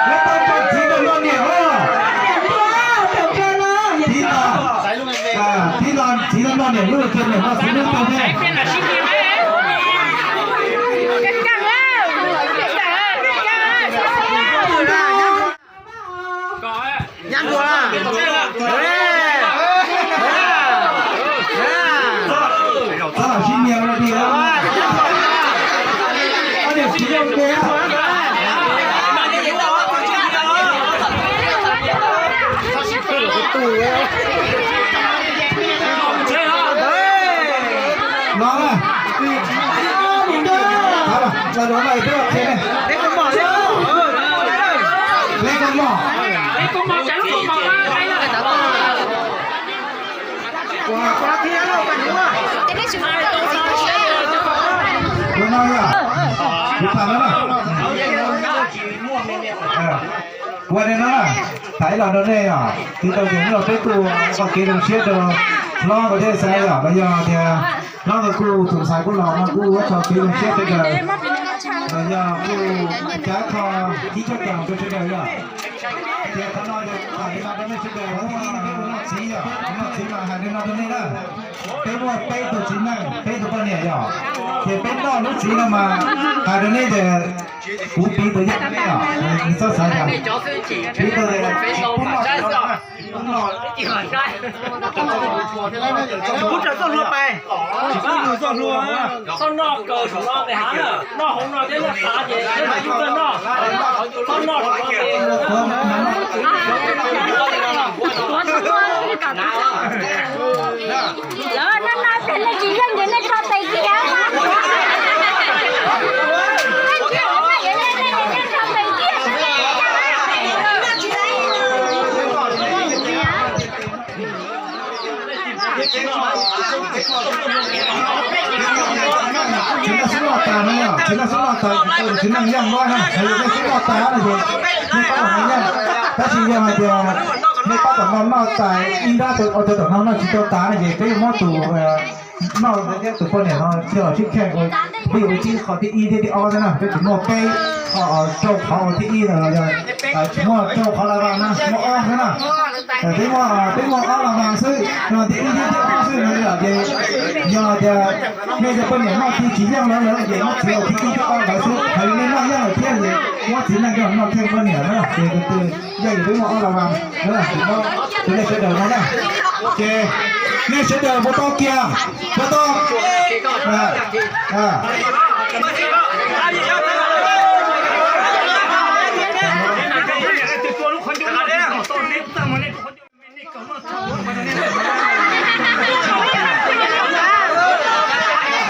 Nyob tau tso txiv rau noj niam os. Txiv no, txiv no, txiv no noj niam lub, txiv niam noj txiv lub tau thiab. Txhob lam sib nyiam ua li, ob niam txiv yog ke. No na, los no mas peb qhia ne, peb koj mog. Ua no yog, kuv tham no na. Ua li no na, tham ib los rau nej os, tsis tau tias nyob los peb kuj ua kev zoo siab rau hlob nkawd thiab xav yom, los yog tias hlob nkawd kuj tus ntxhais kuj los no kuj ua txog kev zoo siab sawv daws, los yog kuj cab kho cib cab toom rau sawv daws yom. Ces qhov no yog tham li no rau nej sawv daws, hnub ib no peb ua noj txiv yom, noj txiv mas hais li no rau nej na. Peb muaj peb tug txiv neej, peb tug poj niam yom, ces peb noj lub txiv no mas hais rau nej tias kuv piv tau yam nej os, nws txhob xav tias piv tau tias tsis pub noj, tsis pub noj. Kuv tseem txoj hlua pais, tsis pub noj txoj hlua. Txhob noj kaw saum no pes hav na, noj hauv no thiab noj qhav ces noj, txhob noj saum no ces. Lawv no no peb leej tsis yeej ces nej tso tes kiag. Tsis noj xub noj tas no, tsis noj xub noj tas, tsis noj yeej luaj na, yog nej xub noj tas no ces nej pab los noj yeej. Tab sis yog hais tias nej pab tom no noj tas ib nrab, ua rau tom no noj tsis tau tas no ces peb yuav muab tus noj thiab tus poj niam no coj los sib kheej, peb yuav ua tib qho thib ib thiab thib ob xwb na, peb tsis muaj peb, rau qhov ua thib ib no los yog tsis muaj rau qhov la vas na, muaj ob xwb na. Peb muaj, peb muaj ob la vas xwb, no thib ib thiab thib ob xwb no yom. Ces yog tias nej cov poj niam noj tsis yeej lawv lawm ces muab txiv ua thib ib thib ob lawv xwb, hais li nej noj yeej lawm thiab ces muab txiv neej coj noj kheej poj niam na, ces tus twg yeej peb muaj ob la vas na, tus nej sawv daws no na. Ces nej sawv daws puas tau kiag, puas tau?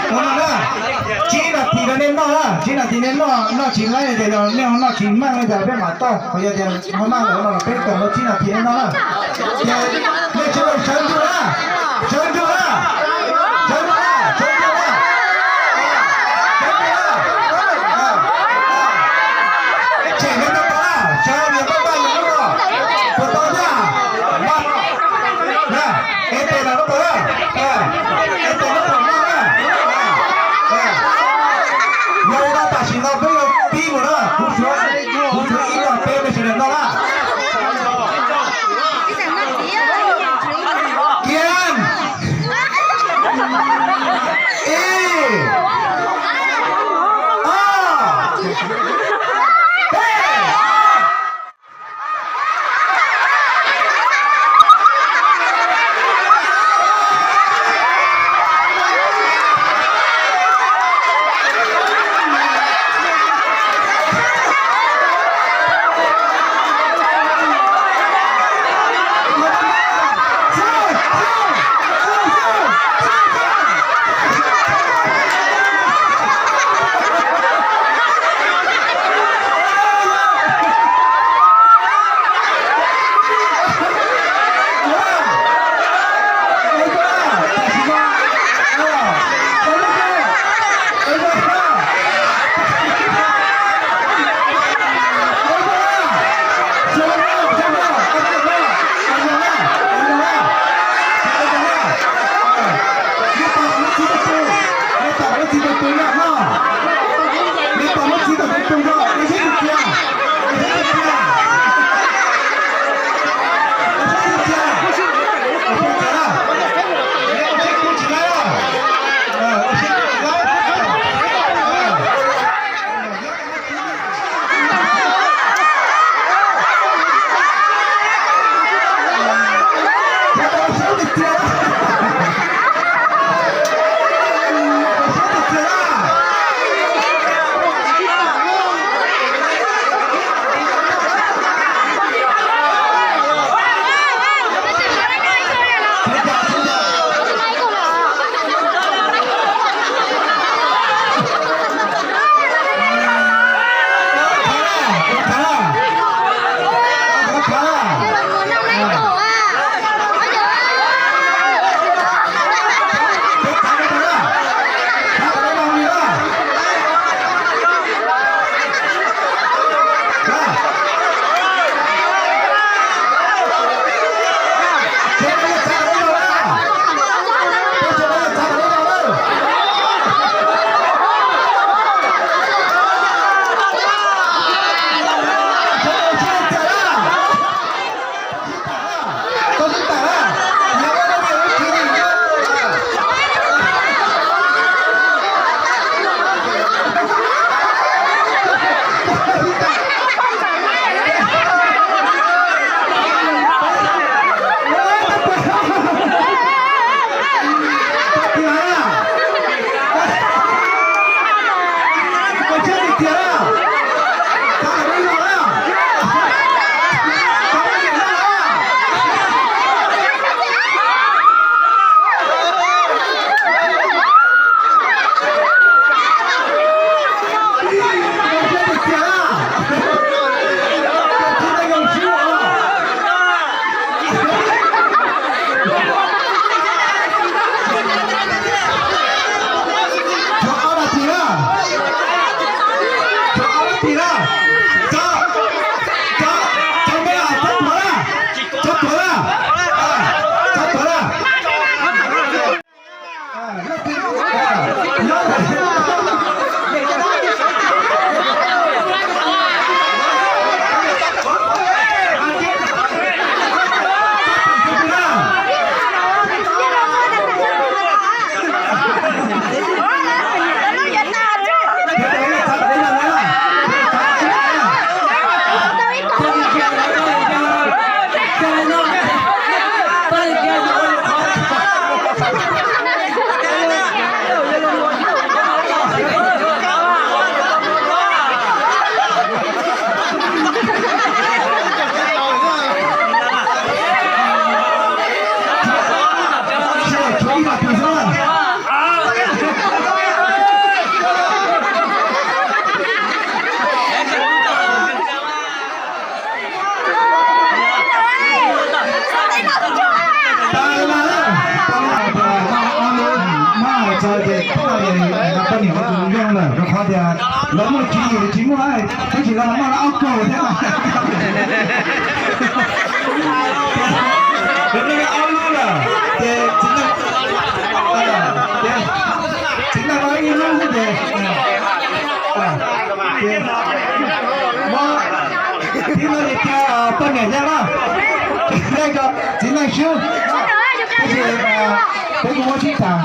Ua no na, tsib nas this rau nej noj na, tsib nas this nej noj, noj tsis laib ces yog nej noj tsis meej li cas peb mam tau, qhov yog tias muaj meej lawm no los peb koom rau tsib nas this nej noj na. Ces nej sawv daws sawv ntsug na, sawv ntsug na, sawv ntsug na, sawv ntsug na, sawv ntsug na. Tshem nws tau tau na, sawv nws tau tau nws lub no, puas tau thiab? Es tes los lub tau na, es tes lub tau na. Yog li no tam sim no peb yuav pib mus na, kuv suav, kuv suav ib los peb, peb sawv daws noj na. Kiag. Tiag na. Txhob ua li no na. Txhob ua li no na. Tiag na. Tiag na. Tso ob rab tis na. Tso ob rab tis na. Tso, tso, tso me, tso tuag na. Tso tuag na. Tso tuag na. Poj niam tus zoo lawm rau qhov tias lawv muaj tsis tsis muaj, tab sis lawv muaj ob kaug thiab. Lawv muaj ob lub lawm ces txiv neej, txiv neej muaj ib lub xwb ces, ces muab tib no ces cia poj niam nyob na, nyob rau txiv neej swb, tab sis peb kuj muab sib tham.